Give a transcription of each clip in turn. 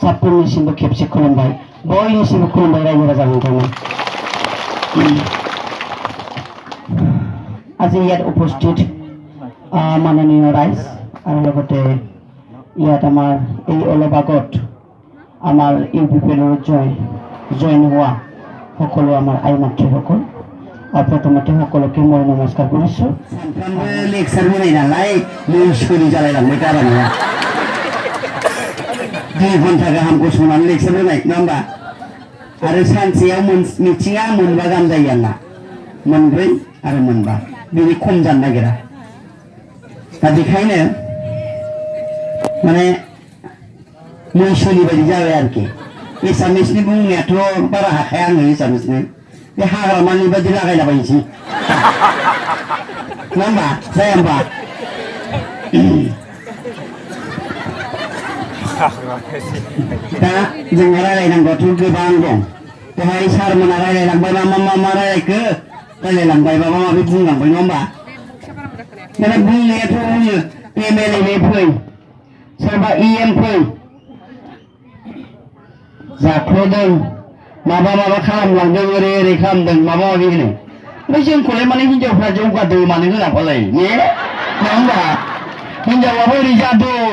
साफ्रोमनिसिमबो खेबसे खुलुमबाय बयनिसिमबो खुलुमबाय रायजो राजा नोंथांनो আজি ইয়াত উপস্থিত মাননীয় ৰাইজ আৰু লগতে ইয়াত আমাৰ এই অলপ আগত আমাৰ ইউপিপিএলৰ জইন হোৱা সকলো আমাৰ আই মাতৃসকল প্ৰথমতে সকলোকে মই নমস্কাৰ কৰিছোঁ সানफ्ৰামबो लेक्सार होनाय नालाय मुसुरि जालायलांबाय गाबानिया 2 घन्टा गाहाम गसंनानै लेक्सार होनाय नङा होमबा आरो सानसेयाव मिथिङा मोनबा गाहाम जायो आंना मोनब्रै आरो मोनबा बिनि खम जानो नागिरा दा बेखायनो माने मुसुरि बायदि जाबाय आरोखि एसामिसनि बुंनायाथ' बारा हाखाया आङो एसामिसनि बे हाग्रामानि बायदि लागायलाबायनोसै नङा होमबा जाया होमबा दा जोंहा रायलायनांगौआथ' गोबां दं दहाय सारमोना रायलायलांबाय मा रायलायखो रायलायलांबाय माबा माबि बुंलांबाय नङा होमबा माने बुंनायाथ' बुङो एमएलए फै सोरबा इएम फै जाख्ल'दों माबा खालामलांदों ओरै खालामदों माबा माबि होनो ओमफ्राय जोंखौलाय माने हिनजावफ्रा जौगादों मानो होनाबालाय ने नङा होमबा हिनजावाबो ओरै जादों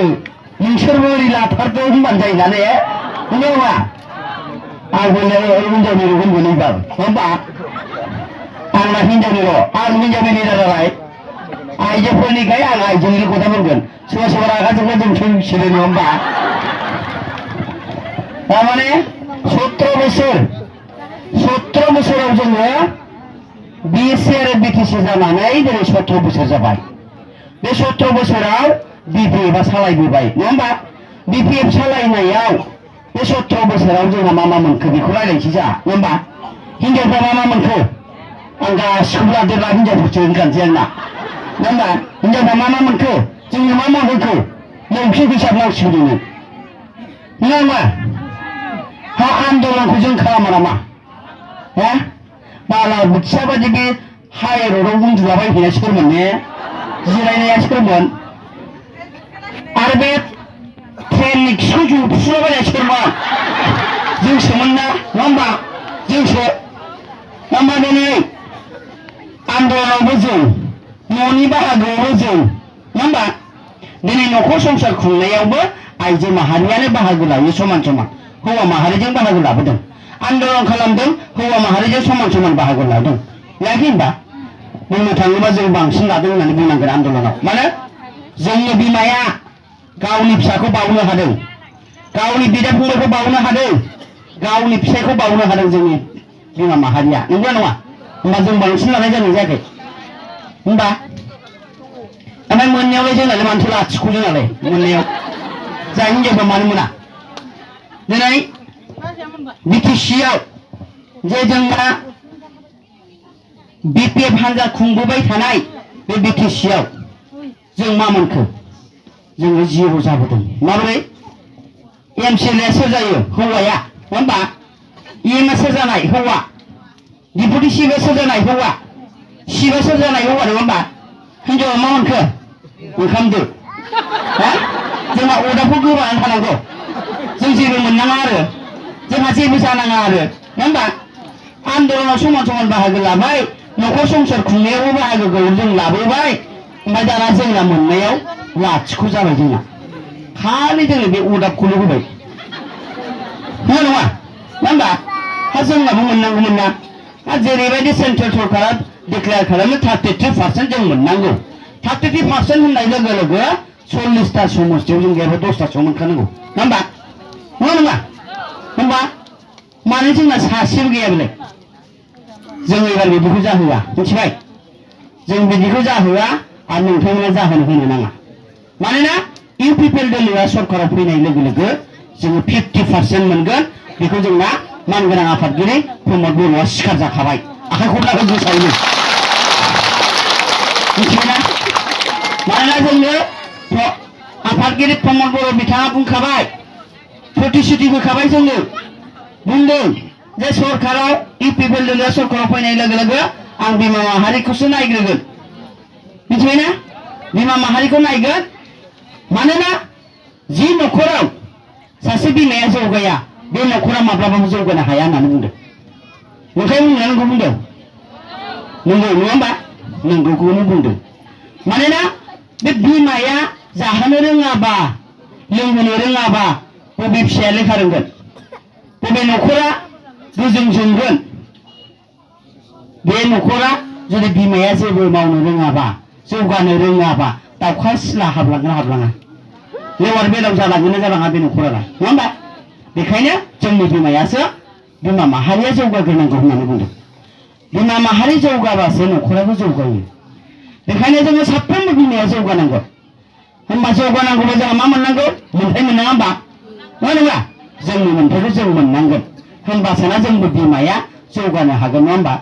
नोंसोरबो ओरै लाथारदों होनबानो जायोना ने नङा आं हिनजावनि होनगोन एबार नङा होमबा आंना हिनजावनिल' आं हिनजावनि लिडार जाबाय आइजोफोरनिखाय आं आइजोनि खोथा बुंगोन सोरबा रागा जोंना जोंथों बिसोरो नङा होमबा तारमाने 17 बोसोराव जोङो बिएससि आरो बिटिसि जानानै दिनै 17 बोसोर जाबाय बे 17 बोसोराव बिपिएफ सालायबोबाय नङा होमबा बिपिएफ सालायनायाव बे 17 बोसोराव जोंहा मा मोनखो बेखौ रायलायनोसै जा नङा होमबा हिनजावफ्रा मा मोनखो आं गासिखौबो लादेरला हिनजावफोरसो होनखानोसै आंना नङा होमबा हिनजावफ्रा मा मोनखो जोंनो मा होखो नोंखि हिसाब नांसिगौ नोङो नङा होमबा हा आन्दोलनखौ जों खालामा नामा हा बाला बोथिया बायदि बे हाइरडआव उन्दुलाबायहैनाया सोरमोन ने जिरायनाया सोरमोन आरो बे ट्रेननि खिखौ जुफुलाबायनाया सोरमोन जोंसोमोन ना नङा होमबा जोंसो होमबा दिनै आन्दोलनावबो जों न'नि बाहागोआवबो जों नङा होमबा दिनै न'खर संसार खुंनायावबो आइजो माहारियानो बाहागो लायो समान हौवा माहारिजों बाहागो लाबोदों आन्दोलन खालामदों हौवा माहारिजों समान बाहागो लादों लायाखै होनबा बुंनो थाङोबा जों बांसिन लादों होननानै बुंनांगोन आन्दोलनाव माने जोंनि बिमाया गावनि फिसाखौ बावनो हादों गावनि बिदा फंबायखौ बावनो हादों गावनि फिसायखौ बावनो हादों जोंनि बिमा माहारिया नंगौना नङा होमबा जों बांसिन लानाय जानाय जायाखै होमबा ओमफ्राय मोननायावलाय जोंनालाय मानोथो लाथिख' जोंनालाय मोननायाव जा हिनजावफ्रा मानो मोना दिनै बिटिसिआव जे जोंना बिपिएफ हान्जा खुंबोबाय थानाय बे बिटिसिआव जों मा मोनखो जोङो 0 जाबोदों माबोरै एमसिएलए सोर जायो हौवाया नङा होमबा इएमआ सोर जानाय हौवा डिपुटि सिबआ सोर जानाय हौवा सिबआ सोर जानाय हौवा नङा होमबा हिनजावा मा मोनखो ओंखामदो जोंहा अदाबखौ गोबानानै थानांगौ जों जेबो मोननाङा आरो जोंहा जेबो जानाङा आरो नङा होमबा आन्दोलनाव समान बाहागो लाबाय न'खर संसार खुंनायावबो बाहागोखौ जों लाबोबाय ओमफ्राय दाना जोंना मोननायाव लाथिख' जाबाय जोंना खालि जोंनो बे अदाबखौल' होबाय नङा नङा होमबा हा जोंनाबो मोननांगौमोन ना हा जेरैबायदि सेन्ट्रेल सरकारा डिक्लेयार खालामो 33% जों मोननांगौ 33% होननाय लोगो लोगो 40टा समस्थियाव जों गैयाबा 10टासोआव मोनखानांगौ नङा होमबा होमबा मानो जोंना सासेबो गैया बेलाय जों एबार बिदिखौ जाहोआ मिथिबाय जों बिदिखौ जाहोआ आरो नोंथांमोना जाहोनो होनो नाङा मानोना इउपिपिएल दोलोआ सरकाराव फैनाय लोगो लोगो जोङो 50% मोनगोन बेखौ जोंना मानगोनां आफादगिरि प्रमद बर'आ सिखार जाखाबाय आखाइ खबलाखौ गोसायनो मिथिबायना मानोना जोंनो आफादगिरि प्रमद बर' बिथाङा बुंखाबाय प्रतिश्रुति होखाबाय जोंनो बुंदों जे सरकाराव इउपिपिएल दोलोआ सरकाराव फैनाय लोगो लोगो आं बिमा माहारिखौसो नायग्रोगोन मिथिबायना बिमा माहारिखौ नायगोन मानोना जि न'खराव सासे बिमाया जौगाया बे न'खरा माब्लाबाबो जौगानो हाया होननानै बुंदों। नंखाय बुंदोंना नंगौ बुंदों? नंगौ नङा होमबा? नंगौखौनो बुंदों। मानोना बे बिमाया जाहोनो रोङाबा लोंहोनो रोङाबा बबे फिसाया लेखा रोंगोन? बबे न'खरा गोजों जोंगोन? बे न'खरा जुदि बिमाया जेबो मावनो रोङाबा जौगानो रोङाबा दाउखा सिला हाबलांगोन हाबलाङा लेवार बेलाव जालांगोन जालाङा बे न'खरालाय नङा होमबा? बेखायनो जोंनि बिमायासो बिमा माहारिया जौगाग्रोनांगौ होननानै बुंदों। बिमा माहारि जौगाबासो न'खराबो जौगायो। बेखायनो जोङो साफ्रोमबो बिमाया जौगानांगौ। होमबा जौगानांगौबा जोंहा मा मोननांगौ? मोन्थाय मोननाङा होमबा? नङा नङा? जोंनि मोन्थायखौ जों मोननांगोन। होमबासोना जोंबो बिमाया जौगानो हागोन नङा होमबा?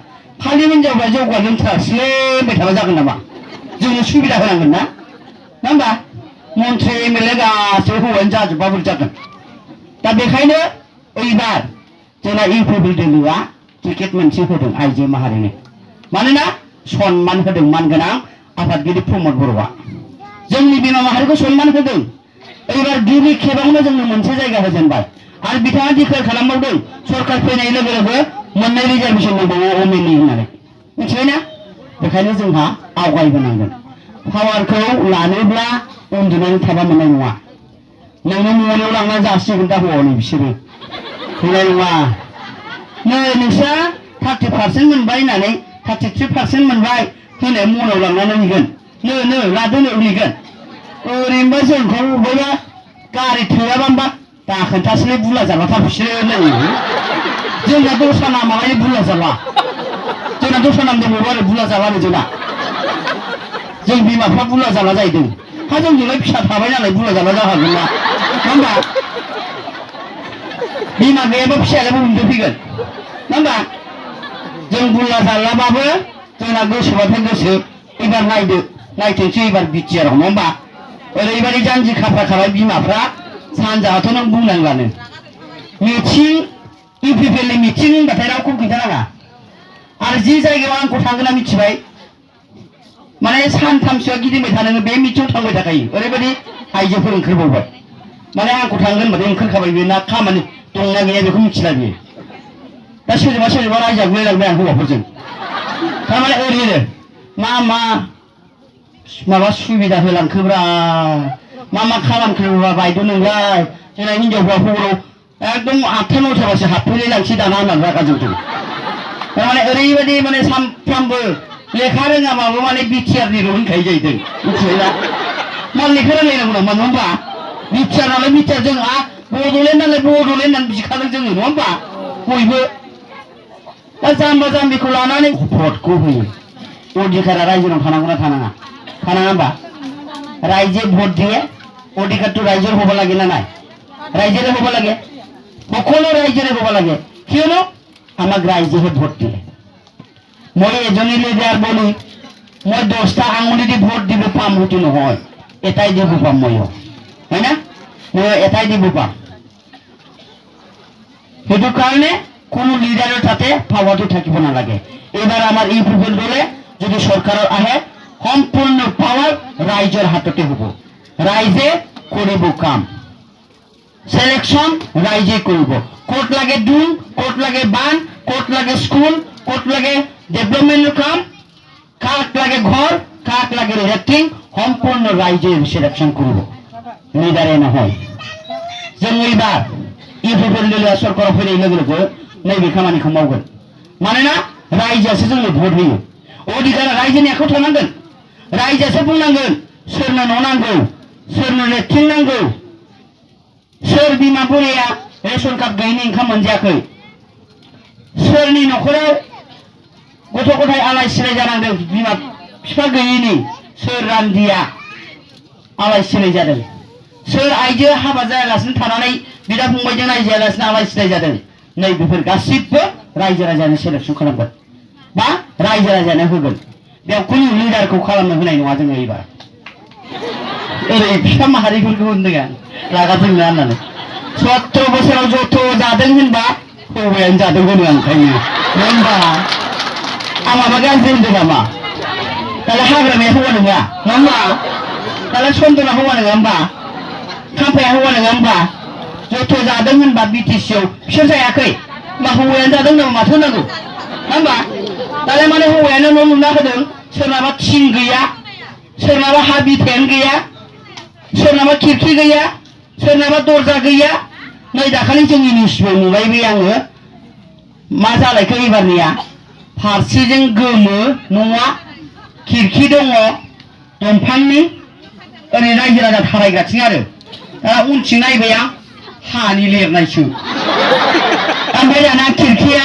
खालि हिनजावफ्रा जौगानो थोस्लेबाय थाबा जागोन नामा? जोंनो सुबिदा होनांगोन ना? नङा होमबा? मन्थ्रि एमएलए गासैबो हौवायानो जाजोबबा बोरै जागोन? दा बेखायनो ओइबार जोंना इउपिपिएल दोलोआ टिकेट मोनसे होदों आइजो माहारिनो। मानोना सनमान होदों मानगोनां आफादगिरि प्रमद बर'आ जोंनि बिमा माहारिखौ सनमान होदों। एबार गिबि खेबावनो जोंनो मोनसे जायगा होजेनबाय आरो बिथाङा डिक्लेयार खालामबावदों सरकार फैनाय लोगो लोगो मोननै रिजार्भेसन दंबावो ओमेननि होननानै मिथिबायना? बेखायनो जोंहा आवगायबोनांगोन। पावारखौ लानोब्ला उन्दुनानै थाबा मोननाय नङा। नोंनो न'आव लांना जासिगोन दा हनै बिसोरो फैनाय नङा। नै नोंस्रा 30% मोनबाय होननानै 33% मोनबाय होनाय मनाव लांनानै हैगोन। नो लादो नो हैगोन। ओरैनोबा जोंखौ बबेबा गारि थोआबा दा खोन्थासैलै बुरला जालाथार बिसोरो नै जोंना दस्रा नामालाय बुरला जाला। जोंना दस्रा नाम दंबावो आरो बुरला जाला आरो जों बिमाफ्रा बुरला जाला जाहैदों। हा जोंजोंलाय फिसा थाबाय नालाय बुरला जाला जाखागोन ना नङा होमबा? बिमा गैयाबा फिसायालाय बबेनिफ्राय फैगोन नङा होमबा? जों बुरला जालाबाबो जोंना गोसोबाथाय गोसो एबार नायथोंसै एबार बिटिआर नङा होमबा? ओरैबायदि जानजि खाफ्रा खाबाय बिमाफ्रा सानजाहाथ' नों बुंनांलानो। मिथिं इउपिपिएलनि मिथिं होनबाथाय रावखौबो खिन्थानाङा। आरो जि जायगायाव आंखौ थांगोना मिथिबाय माने सानथामसोआ गिदिंबाय थानाङो बे मिथिङाव थांबाय थाखायो। ओरैबायदि आइजोफोर ओंखारबावबाय माने आंखौ थांगोन होनबाथाय ओंखारखाबाय बे ना खामानि दंना गैया बेखौ मिथिला बियो। दा सोरजोंबा रायजागुलायलांबाय आं हौवाफोरजों। थारमाने ओरैनो मा माबा सुबिदा होलांखोब्रा मा खालामखोब्रा बायद' नोंलाय जोंना हिनजावफ्रा हराव एकदम 8था 9थाबासो हाबफैलाय लांसै दाना होननानै रागा जोंदों। थारमाने ओरैबायदि माने सानफ्रामबो लेखा रोङाबाबो माने बिटिआरनिल' होनखायो जाहैदों मिथिबायना? मा लेखा रोंलायनांगौ नामा नङा होमबा? बिटिआर नालाय बिटिआर जोंहा बड'लेण्ड नालाय बड'लेण्ड होननानै बिखादों जोङो नङा होमबा? बयबो दा जाम्बा जाम्बिखौ लानानै भटखौ होयो। अधिकारा रायजोनाव थानांगौना थानाङा? थानाङा होमबा? राइजे भोट दिए अधिकार तो राइजर होबा লাগে না নাই? রাইজের হবা লাগে সকলো রাইজের হবা লাগে কিয়নো আমাক রাইজেহে ভোট দিলে। মই এজনী লিডার বলি মই 10টা আঙুলি দি ভোট দিব পাম হইতো নহয় এটাই দিব পাম ময়ো হয় না? মই এটাই দিব পাম। সেইটো কাৰণে কোনো লিডাৰৰ তাতে পাৱাৰটো থাকিব নালাগে। এবাৰ আমাৰ ইউপিপিএল দলে যদি চৰকাৰৰ আহে সম্পূৰ্ণ পাৱাৰ ৰাইজৰ হাততে হ'ব। ৰাইজে কৰিব কাম। সিলেকশন রাইজে করব। কোর্ট লাগে ডুম, কোর্ট লাগে বান, কোর্ট লাগে স্কুল, কোর্ট লাগে ডেভেলপমেন্টের কাম, কাক লাগে ঘর, কাক লাগে লেট্রিন সম্পূর্ণ রাইজে সিলেকশন করব। লিডারে না হয়। जों एबार इउपिपिएल दोलोआ सरकाराव फैनाय लोगो लोगो नैबे खामानिखौ मावगोन। मानोना रायजोआसो जोंनो भट होयो। अधिकारा रायजोनि आखायाव थानांगोन। रायजोआसो बुंनांगोन सोरनो न' नांगौ, सोरनो लेट्रिन नांगौ, सोर बिमा बुरैया रेशन कार्ड गैयिनि ओंखाम मोनजायाखै, सोरनि न'खराव गथ' गथाय आलाय सिलाय जानांदों बिमा बिफा गैयिनि, सोर रान्दिया आलाय सिलाय जादों, सोर आइजो हाबा जायालासिनो थानानै बिदा फंबायजों नायजायालासिनो आलाय सिलाय जादों। नै बेफोर गासिबो रायजो राजानो सिलेक्शन खालामगोन बा रायजो राजानो होगोन। बेयाव कुनु लिडारखौ खालामनो होनाय नङा जोङो एबार। ओरै बिफा माहारिफोरखौ होनदों आं रागा जोंनो होननानै। 17 बोसोराव जथ' जादों होनबा हौवायानो जादों होनो आं ओंखायनो नङा होनबा? आं माबा गाज्रि होनदों नामा? दालाय हाग्रामाया हौवा नङा नङा होनबा? दालाय सन्दना हौवा नङा होनबा? खाम्फाया हौवा नङा होनबा? जथ' जादों होनबा बिटिसिआव बिसोर जायाखै मा हौवायानो जादों नामा माथो होनांगौ नङा होमबा दालाय माने हौवायानो न' लुना होदों सोरनाबा थिं गैया सोरनाबा हा बिथायानो गैया सोरनाबा खिरखि गैया सोरनाबा दरजा गैया नै दाखालि जोंनि निउसआव नुबाय बे आङो मा जालायखो एबारनिया फारसेजों गोमो न'आ खिरखि दङ दंफांनि ओरै रायजो राजा थाबायगासिनो आरो दा उनथिं नायबाय आं हानि लिरनायसो ओमफ्राय दाना खिरखिया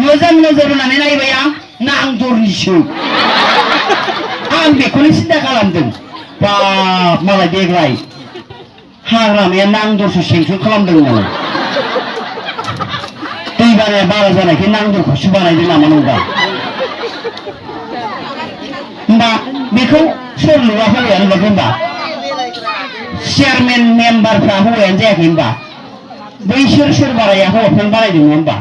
मोजां नोजोर होनानै नायबाय आं नांदरनिसो आं बेखौनो सिन्था खालामदों बाब मालाय देग्लाय हाग्रामाया नांदरसो सेंसन खालामदों नालाय दै बानाया बारा जानायखाय नांदरखौसो बानायदों नामा नंबा होमबा बेखौ सोर नुवा हौवायानो नुवाखै होमबा चेयारमेन मेम्बारफ्रा हौवायानो जायाखै होमबा बैसोर सोर बाराया हौवाफ्रानो बानायदों नङा होमबा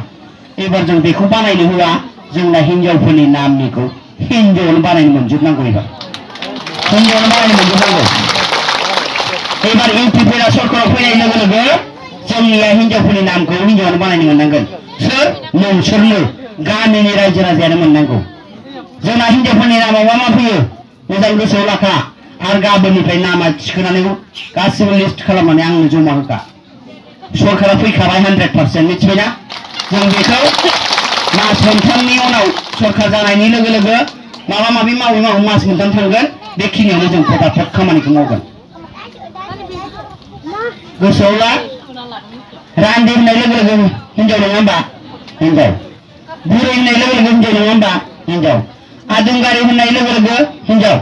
एबार जों बेखौ बानायनो होआ जोंना हिनजावफोरनि नामनिखौ हिनजावआनो बानायनो मोनजोबनांगौ एबार हिनजावआनो बानायनो मोनजोबनांगौ एबार इउपिपिएल सरकाराव फैनाय लोगो लोगो जोंनिया हिनजावफोरनि नामखौ हिनजावआनो बानायनो मोननांगोन सोर नोंसोरनो गामिनि रायजो राजायानो मोननांगौ जोंना हिनजावफोरनि नामाव मा फैयो मोजां गोसोआव लाखा आरो गाबोननिफ्राय नामा थिखोनानै गासिबो लिस्ट खालामनानै आंनो जमा होखा सरकारा फैखाबाय 100% मिथिबायना जों बेखौ मास मोनथामनि उनाव सरकार जानायनि लोगो लोगो माबा माबि मावै मावै मास मोनथाम थांगोन बेखिनियावनो जों फटाफट खामानिखौ मावगोन गोसोआव ला रान्दि होननाय लोगो लोगो हिनजाव नङा होमबा हिनजाव बुरै होननाय लोगो लोगो हिनजाव नङा होमबा हिनजाव आदुंगारि होननाय लोगो लोगो हिनजाव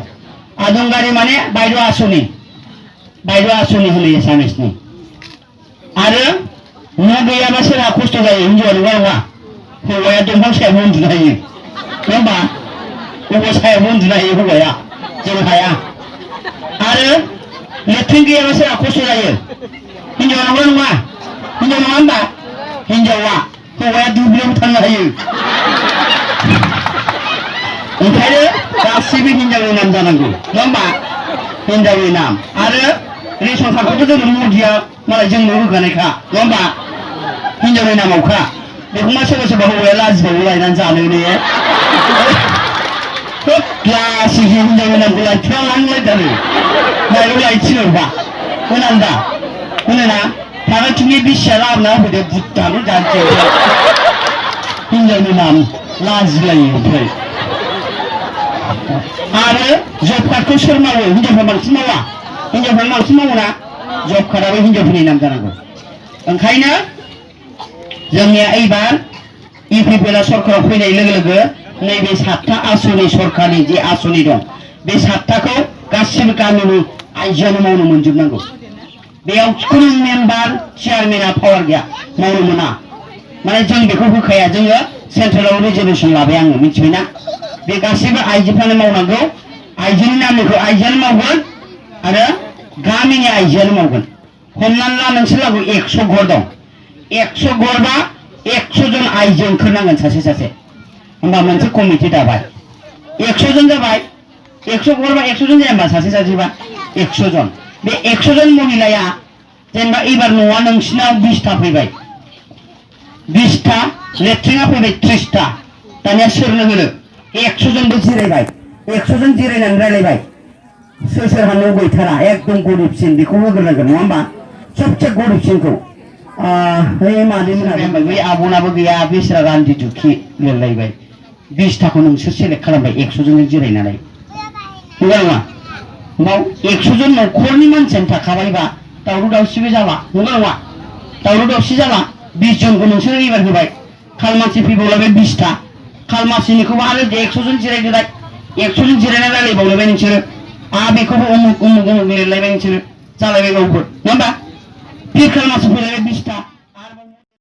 आदुंगारि माने बायद' आसनि होनो एसामिसनि आरो न' गैयाबा सोरहा खस्थ' जायो हिनजावा नङा नङा हौवाया दंफां सायाव उन्दुनो हायो नङा होमबा दंफां सायाव उन्दुनो हायो हौवाया जों हाया आरो लेट्रिन गैयाबा सोरहा खस्थ' जायो हिनजावा नंगौ नङा हिनजाव नङा होमबा हिनजावा हौवाया दुब्लियाव थांनो हायो ओंखायनो गासिबो हिनजावनि नाम जानांगौ नङा होमबा हिनजावनि नाम आरो रेशन कार्डखौथ' जोंनो मदिया मालाय जोंनो होखानायखा नङा होमबा हिनजावनि नामावखा बेखौ मा सोरबा सोरबा हौवाया लाजिबावो लायनानै जानो ने खोब लासि हिनजावनि नामखौ लायथारलांलायथारो माइरं लायथिनोबा होनान दा होनोना थांनाय थिंनि बिसिया लाबोना होफैदो बुद्धानो जानोसै हिनजावनि नाम लाजिलायो ओमफ्राय आरो जब कार्डखौ सोर मावो हिनजावफ्रा बांसिन मावा हिनजावफ्रा बांसिन मावो ना जब कार्डआबो हिनजावफोरनि नाम जानांगौ ओंखायनो जोंनिया एबार इउपिपिएल सरकाराव फैनाय लोगो लोगो नैबे 7था आसनि सरकारनि जे आसनि दं बे 7थाखौ गासिबो गामिनि आइजोआनो मावनो मोनजोबनांगौ बेयाव खुनु मेम्बार चेयारमेना पावार गैया मावनो मोना माने जों बेखौ होखाया जोङो सेन्ट्रेलाव रिजर्भेसन लाबाय आङो मिथिबायना बे गासिबो आइजोफ्रानो मावनांगौ आइजोनि नामनिखौ आइजोआनो मावगोन आरो गामिनि आइजोआनो मावगोन हमनानै ला नोंसोर लागो 100 घर दं 100 घरबा 100 जन आइजो ओंखारनांगोन सासे सासे होमबा मोनसे कमिटि दाबाय 100 जन जाबाय 100 घरबा 100 जन जाया होमबा सासे सासेबा 100 जन बे 100 जन महिलाया जेनेबा एबार न'आ नोंसिनाव 20टा फैबाय 20टा लेट्रिना फैबाय 30टा दानिया सोरनो होनो 100 जनबो जिरायबाय 100 जन जिरायनानै रायलायबाय सोरहा न' गैथारा एकदम गरिबसिन बेखौ होग्रोनांगोन नङा होमबा सबसे गरिबसिनखौ बै मादैमोनहा बै आब'नाबो गैया बिसोरा रान्दि दुखि लिरलायबाय 20टाखौ नोंसोर सेलेक्ट खालामबाय 100 जनजों जिरायनानै नंगौ नङा उनाव 100 जन न'खरनि मानसियानो थाखाबायबा दावराव दावसिबो जाला नंगौ नङा दावराव दावसि जाला 20 जनखौ नोंसोर एबार होबाय खालमासि फैबावलायबाय 20टा खालमासिनिखौबो आरो 100 जन जिरायदोलाय 100 जन जिरायनानै रायलायबावलायबाय नोंसोरो बेखौबो उमुक उमुक उमुक लिरलायबाय नोंसोरो जालायबाय गावफोर नङा होमबा फिर खालमासि फैलायबाय 20टा